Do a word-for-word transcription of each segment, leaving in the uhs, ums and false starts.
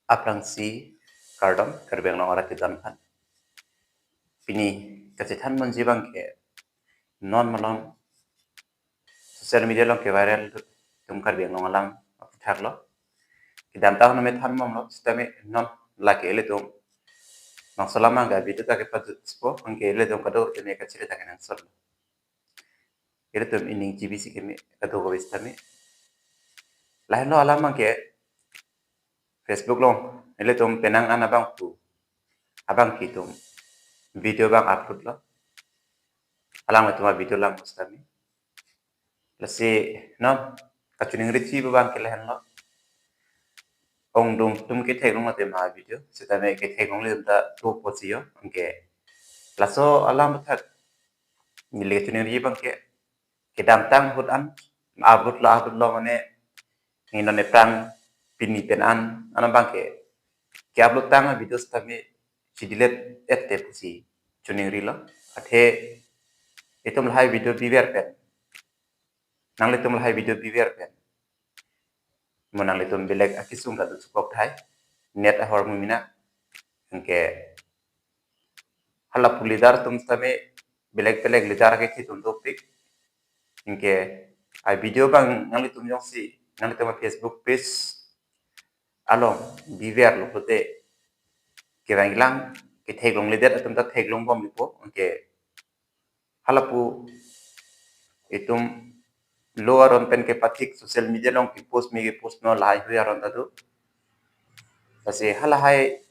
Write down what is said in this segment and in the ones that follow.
Aphrangsi kardom Karbi Anglong arat kedam aphan. Pini kachethan ponji abangke non malom social media along ke-viral atum Karbi Anglong alam aphuthak lo. Kedamtang non me than bomlo, sitame non lake ilitum bangso alam abang ke video ta kepajutpo, anke ilitum kadokave tame kachiri ta kenangsot lo. Ilitum ining chibisi keme kadokave sitame. Lahenlo alam abangke Facebook along ilitum penang an abang pu abang kitum video abang upload lo. Alanglitum avideo lang sitame. Lasi non kachiningri abangke lahenlo. Ongdung atum ketheklong mate ma video, sitame ketheklongle atum ta thupo si yo, anke laso alam aphuthak neli kachiningri abangke kedamtang ahut an upload lo, upload lo mane nginon ephrang pini pen an, ano abangke ke-upload tang avideo sitame chi-delete-et te pusi chiningrilo. Athe itum lahai video biver pen, nanglitum lahai video biver pen, mo nanglitum belek akesung ta dochukok tahai, net ahormu mena, anke hala pu leader atum sitame belek belek leader ke kitum dopik. Anke avideo abang nanglitum jongsi nanglitum a-Facebook page along biverlo pulote kevanglang ketheklongledet atum ta theklong bomlipo, anke hala pu itum lo aron pen kepathik social media along ke-post me ke-post non lahai hui aron ta do. Lasi halahai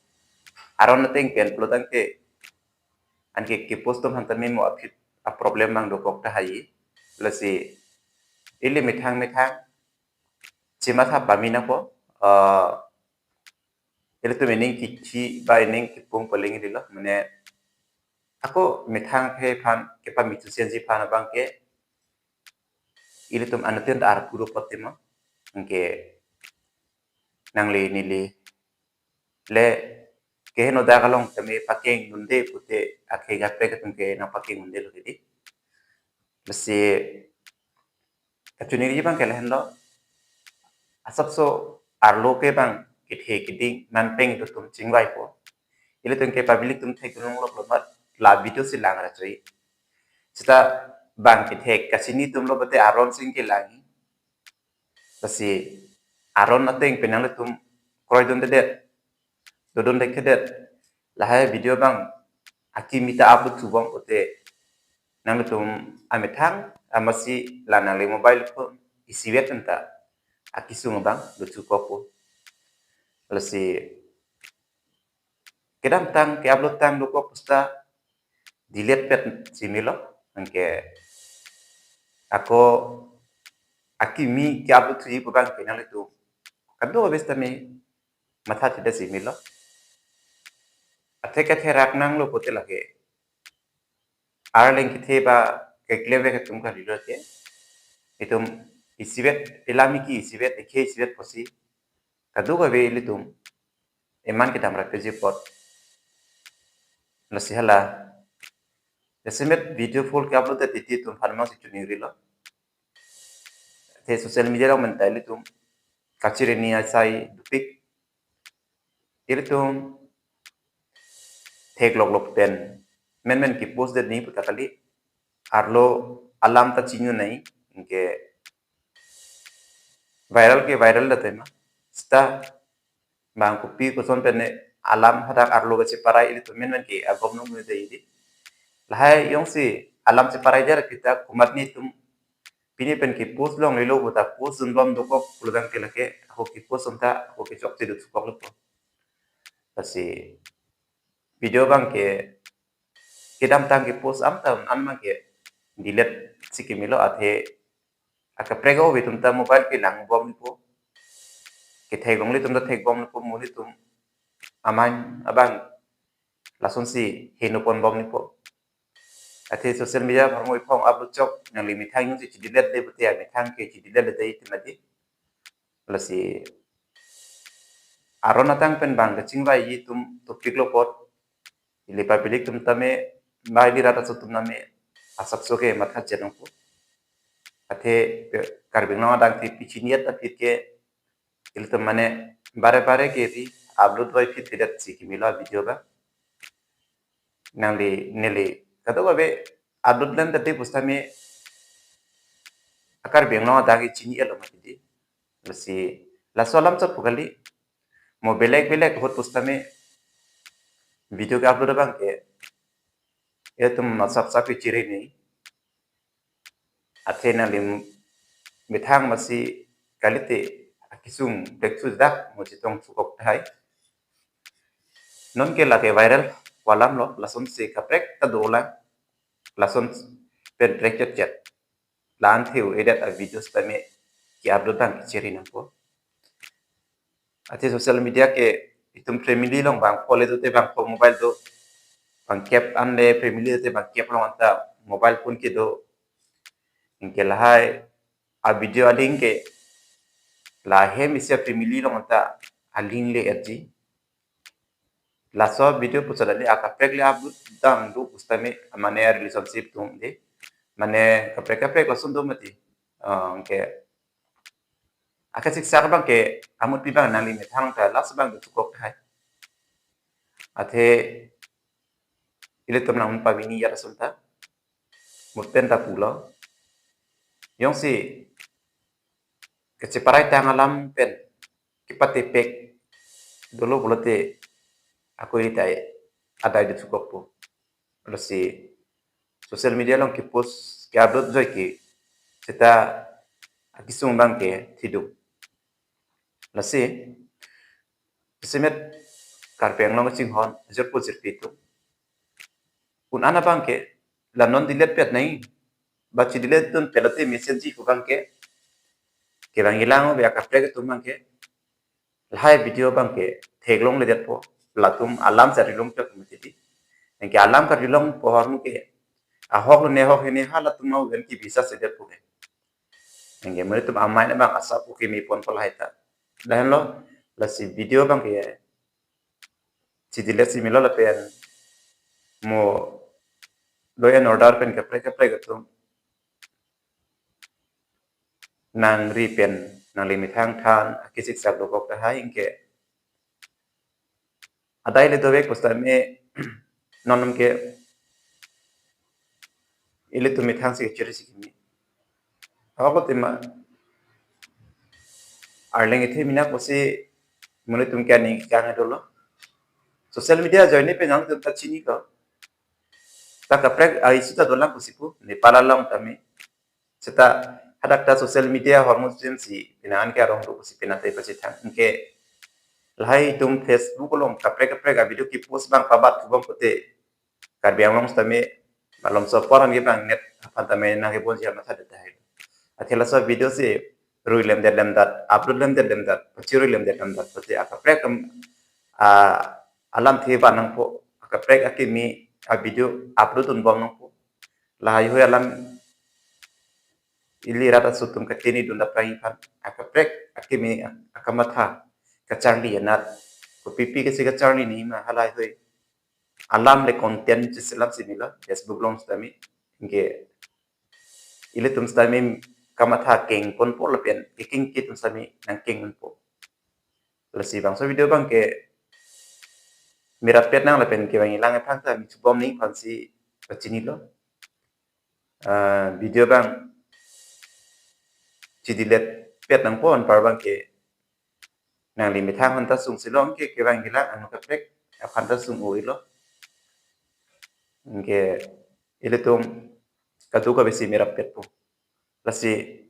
aron ateng pen pulotangte anke ke-post atum aphan tame mo aphi a-problem abang dokok tahai. Lasi ili methang methang chimatha pame nangpo, eh, ilitum ining kithi ba ining kipung paling ililo, mane ako methang aphan kepame thusenji aphan abangke ilitum anuttin ta arpu do apot tema, anke nangli neli le keheno dak along tame pakeng dunde pute akhei gape ketum ke nangpakeng dunde lo kedi. Lasi kachiningri abangke lahenlo, asapso arlo ke abang kethe keding manpeng atum chingvaipo. Ilitum ke public atum theklonglok lo mat la video si lang ra choi. Sita abang kethek kachini atum lo bate aron sing kelang. Lasi aron ateng pen nanglitum kroidundedet, dodundedet, lahai video abang akimi ta upload thu bom pute nanglitum amethang amatsi la nangli mobile phone isivet anta akesung abang dochukokpo. Lasi kedamtang ke-upload tang dokok pu sita delete pet si melo, anke ako akimi ke-upload thuji pu abangke nanglitum kadokave sitame matha theda si melo. Athe ketherak nanglo pute lake arleng kethe ba keklem vek atum kalilo ke itum isivet, ilami ke isivet, ekhei isivet pusi kadokave ilitum eman kedam rapji apot. Lasi hala jasemet video full ke-upload titi atum aphan masi chiningrilo. Te social media along mentai ilitum kachiri ni asai dopik. Ilitum theklok lok pen menmen ke-post det ni puta kali, arlo alam ta chini un-e, anke viral ke viral da tema. Sita bang kopi koson pen ne alam hadak arlo kacheparai ilitum menmen ke agom nung ne dei di. Lahai jongsi alam cheparai jar kita komatne atum pini pen ke-post longlelo puta post dunbom dokok pulotangte lake ako ke-post atum ta ako kechokche dochukoklo po. Lasi video abangke kedamtang ke-post an ta an abangke delete si kemelo, athe akaprek ove atum ta mobile kelang bomlipo. Ketheklongle atum ta thek bomlipo, mo ilitum aman abang lasonsi heno pon bomlipo. Athe social media apharmo iphong upload chok nangli methang jongsi chi-delete de pute amethang ke chi-delete de tema di. Lasi aron ateng pen bang kachingvai atum topiklo apot, ili public atum tame ba ili rat aso atum tame asapso ke matha chenong po. Athe Karbi Anglong adang te pichiniyat aphi ke ilitum mane bare bare ke ri upload vai phit phit si kimi lo video abang. Nangli neli kadokave upload lam tadi pusitame akar bengno adagi chini elo mati di. Lasi laso alam chot pu kali. Mo belek belek ahut pusitame video ke-upload abang ke itum asap sap ke chiri ni. Athe nangli methang masi kalite akisung plek thu dak mo chetong thukok tahai. Non ke lake viral pu alam lo, lason si kaprek ta dolang, lason pen prek chet chet. La-an theu edet a-video sitame ke-upload abang ke chiri nangpo. Athe social media ke itum family along bang phone le dote bang phone mobile do. Bang kep an le family dote bang kep along anta mobile phone kedo. Anke lahai a-video a-link ke lahem isi a-family along anta a-link le etji. Laso video pu suddenly akaprek le upload dam do pusitame mane relationship atum de. Mane kaprek kaprek lason do mati. Ah, anke akasik sak abang ke amut pi abang nangli methang ta last abang do thukok tahai. Athe ilitum nang pamini ya ason ta. Mut pen ta pulo. Jongsi kacheparai tang alam pen kepatepek dolo pulote ako ilitai adai do thukok po. Lasi social media along ke-post ke-upload joi ke seta akisung abang ke thiduk. Lasi isimet Karbi Anglong chinghon ajor po jirpi atum. Un-an abang ke la non delete pet nai. Ba chi-delete dun pet lote message ji pu abang ke. Kevang ilang ove akaprek atum abang ke. Lahai video abang ke theklong le detpo. Latum alam sa rilong pet mati di. Anke alam karjulong pohor mu ke ahok lo ne hok hene ha latum mau ven ki bisa se detpo ke. Anke mane atum amai na abang asap pu kimi pon pu lahai ta. Lahenlo lasi video abang ke chi-delete si milo lapen mo law and order pen kaprek kaprek atum nangri pen nangli methang than akisik sak dokok tahai anke adai le dovek pusitame non ke ilitum methang si chiri si kimi. Ako tema arleng ithe mina kosi mane atum ke ani kang dolo. Social media ajoine pen nangtum ta chini ko. Ta kaprek a-issue ta dolang kosi pu Nepal along tame. Seta hadak ta social media ahormu jen si penang an ke arong do kosi penang ta ipachethang. Anke lahai atum Facebook along kaprek kaprek a-video ke-post abang pabat thubom pote Karbi Anglong sitame malom so poran ke bang net aphan tame nang kebon jia matha detahai. Athe laso video si rui lem det lem dat, upload lem det lem dat, pachirui lem det lem dat, pati akaprek am, a, alam the ba nangpo, akaprek akimi a-video upload un bom nangpo. Lahai hui alam ili rat aso atum katini dun dap aphan, akaprek akimi akamatha kacharli anat, kopipi kesi kacharli ni ma halai hui alam le content cheselam si milo Facebook along sitame. Anke ilitum sitame kamatha keng ponpo lapen kekeng ke atum sitame nangkeng ponpo. Lasi bangso video abang ke mirap pet nang lapen kevang ilang aphan ta mi chubom ning aphan si pachini lo. Ah, video abang chi-delete pet nangpo anpar abang ke nangli methang aphan ta sung si long ke kevang ilang anu kaprek aphan ta sung o ilo. Anke ilitum kadokave si mirap petpo. Lasi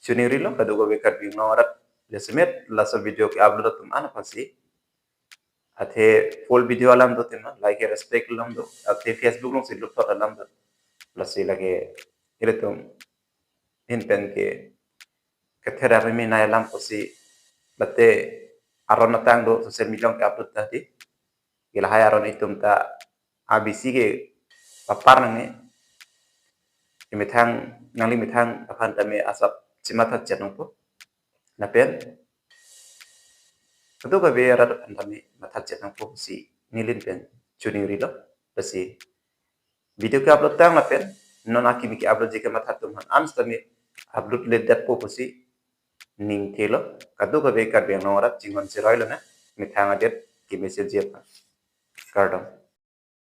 choningri lo kadokave Karbi Anglong arat jasemet laso video ke-upload atum an aphan si. Athe full video alam do tema, like respect alam do. Athe Facebook along si luptot alam do. Lasi lake ilitum ahin pen ke kethera pemi nai alam kosi late aron atang do social media along ke-upload ta di. Ke lahai aron itum ta abisi ke papar nangne. Ke methang nangli methang aphan tame asap chimatha chet nangpo. Lapen kadokave arat aphan tame matha chet nangpo si neli pen choningri lo. Lasi video ke-upload tang lapen non akimi ke-upload ji kamatha atum aphan an sitame upload le detpo pusi ning thelo. Kadokave Karbi Anglong arat chinghon cheroi lo na. methang adet kemesen ji aphan. Kardom.